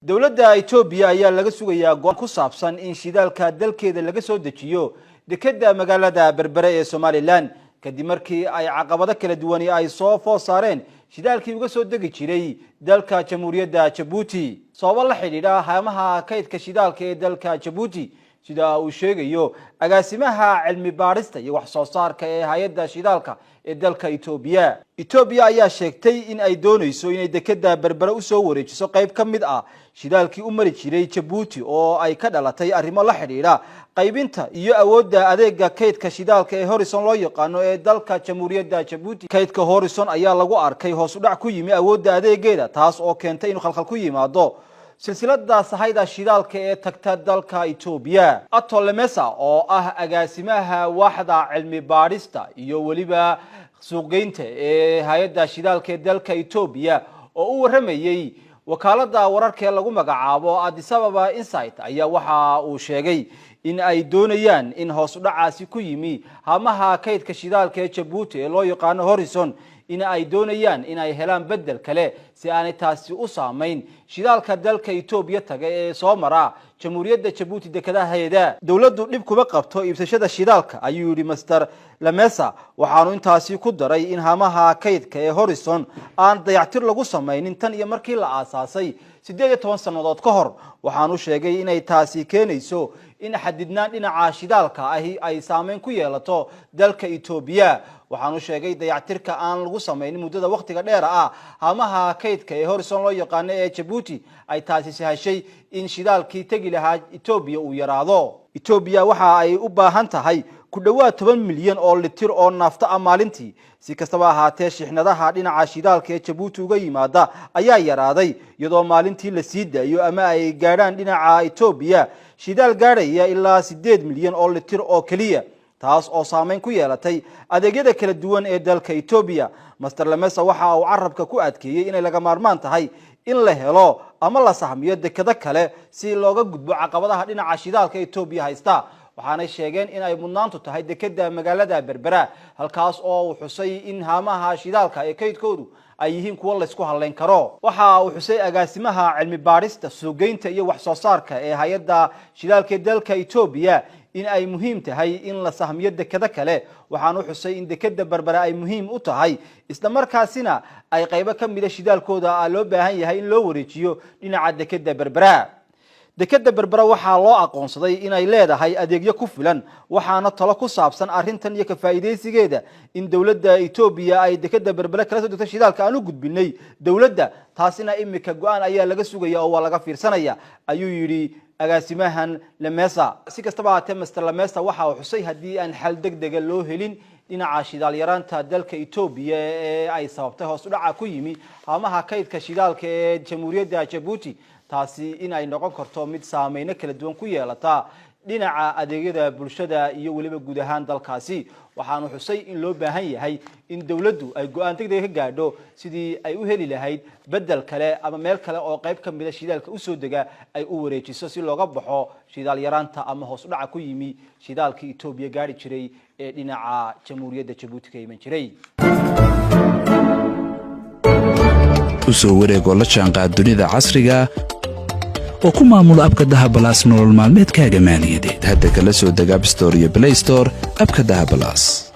Dowladda Etoobiya ayaa laga sugayaa go'aan ku saabsan in shidaalka dalkeeda laga soo dejiyo dekeda magaalada Berbere ee Somaliland, kadib markii ay caqabado kala duwani ay soo food saareen shidaalkii uga soo degi jiray dalka Jamhuuriyadda Jabuuti, sababo la xidhiidha haamaha kaydka shidaalka ee dalka Jabuuti, sida uu sheegayo agaasimaha cilmi baadhista iyo wax soo saarka ee hay'adda shidaalka ee dalka Etoobiya. Etoobiya ayaa sheegtay in ay doonayso inay dekeda Berbere usoo wareejiso qayb ka mid ah shidaalkii u mari jiray Jabuuti, oo ay ka dhalatay arrimo la xidhiidha qaybinta iyo awoodda adeega kaydka shidaalka ee Horizon loo yaqaano ee dalka Jamhuuriyadda Jabuuti. Kaydka Horizon ayaa lagu arkay hoos u dhac ku yimi awoodda adeegeeda, taas oo keentay inuu khalkhal ku yimaado silsilada sahayda shidaalka ee tagta dalka Etoobiya. Ato Lemesa, oo ah agaasimaha waaxda cilmi baadhista iyo weliba suuqgeynta ee hay'adda shidaalka ee dalka Etoobiya, oo u waramayey wakaalada wararka ee lagu magacaabo Addis Ababa Insight, ayaa waxa uu sheegay in ay doonayaan in hoos u dhacaasi ku yimi haamaha kaydka shidaalka ee Jabuuti ee loo yaqaano Horizon in ay doonayaan in ay helaan bedel kale, si aanay taasi u saamayn shidaalka dalka Etoobiya taga ee soo mara Jamhuuriyadda Jabuuti dekadaheeda. "Dowladdu dhib kuma qabto iibsashada shidaalka," ayuu yidhi Master Lemesa. Waxaanu intaasi ku daray in haamaha kaydka ee Horizon aan dayactir lagu samaynin tan iyo markii la aasaasay 18 sannadood ka hor. Waxaanu sheegay inay taasi keenayso in xadidnaan dhinaca shidaalka ahi ay saameyn ku yeelato dalka Etoobiya. Waxaanu sheegay dayactirka aan lagu samaynin muddada wakhtiga dheer ah haamaha kaydka ee Horizon loo yaqaano ee Jabuuti ay taasi sahashay in shidaalkii tegi lahaa Etoobiya uu yaraado. Etoobiya waxa ay u baahan tahay ku dhowaad 10 milyan oo litir oo naafto ah maalintii. Si kastaba ahaatee, shixnadaha dhinaca shidaalka ee Jabuuti uga yimaada ayaa yaraaday, iyadoo maalintii la sii daayo ama ay gaadhaan dhinaca Etoobiya shidaal gaadhaya ilaa 8 milyan oo litir oo keliya, taas oo saameyn ku yeelatay adeegyada kala duwan ee dalka Etoobiya. Master Lemesa waxa uu carabka ku adkeeyey inay laga maarmaan tahay in la helo ama la sahmiyo dekado kale si looga gudbo caqabadaha dhinaca shidaalka Etoobiya haysta. Waxaanay sheegeen in ay mudnaantu tahay dekeda magaalada Berbera, halkaas oo uu xusay in haamaha shidaalka ee kaydkoodu ay yihiin kuwo laysku hadlayn karo. Waxa uu xusay agaasimaha cilmi baadhista, suugeynta iyo wax soo saarka ee hay'adda shidaalka ee dalka Etoobiya in ay muhiim tahay in la sahmiyo dekado kale. Waxaanu xusay in dekeda Berbera ay muhiim u tahay, isla markaasina ay qaybo ka mida shidaalkooda loo baahan yahay in loo wareejiyo dhinaca dekeda Berbera. Dekeda Berbera waxaa loo aqoonsaday inay leedahay adeegyo ku filan, waxaana talo ku saabsan arrintan iyo ka faa'iidaysigeeda in dowladda Etoobiya ay dekeda Berbera kala soo degto shidaalka aan u gudbinay dowladda, taasina imika go'aan ayaa laga sugaya oo waa laga fiirsanaya, ayuu yidhi agaasimahan Lemesa. Si kastaba ahaatee, Master Lemesa waxa uu xusay haddii aan xal deg dega loo helin dhinaca shidaal yaraanta dalka Etoobiya ee ay sababtay hoos u dhaca ku yimi haamaha kaydka shidaalka ee Jamhuuriyadda Jabuuti, taasi in ay noqon karto mid saameyno kala duwan ku yeelata dhinaca adeegyada bulshada iyo weliba guud ahaan dalkaasi. Waxaanu xusay in loo baahan yahay in dowladdu ay go'aan degdega ka gaadho sidii ay u heli lahayd bedel kale ama meel kale oo qayb ka mida shidaalka usoo dega ay u wareejiso, si looga baxo shidaal yaraanta ama hoos u dhaca ku yimi shidaalkii Etoobiya gaari jiray ee dhinaca Jamhuuriyadda Jabuuti ka iman jiray. U soo wareegoo la jaanqaad dunida casriga oo ku maamula app-ka Dahabalaas nolol maalmeedkaaga maaliyadeed. Hadda kala soo deg App Store iyo Play Store app-ka Dahabalaas.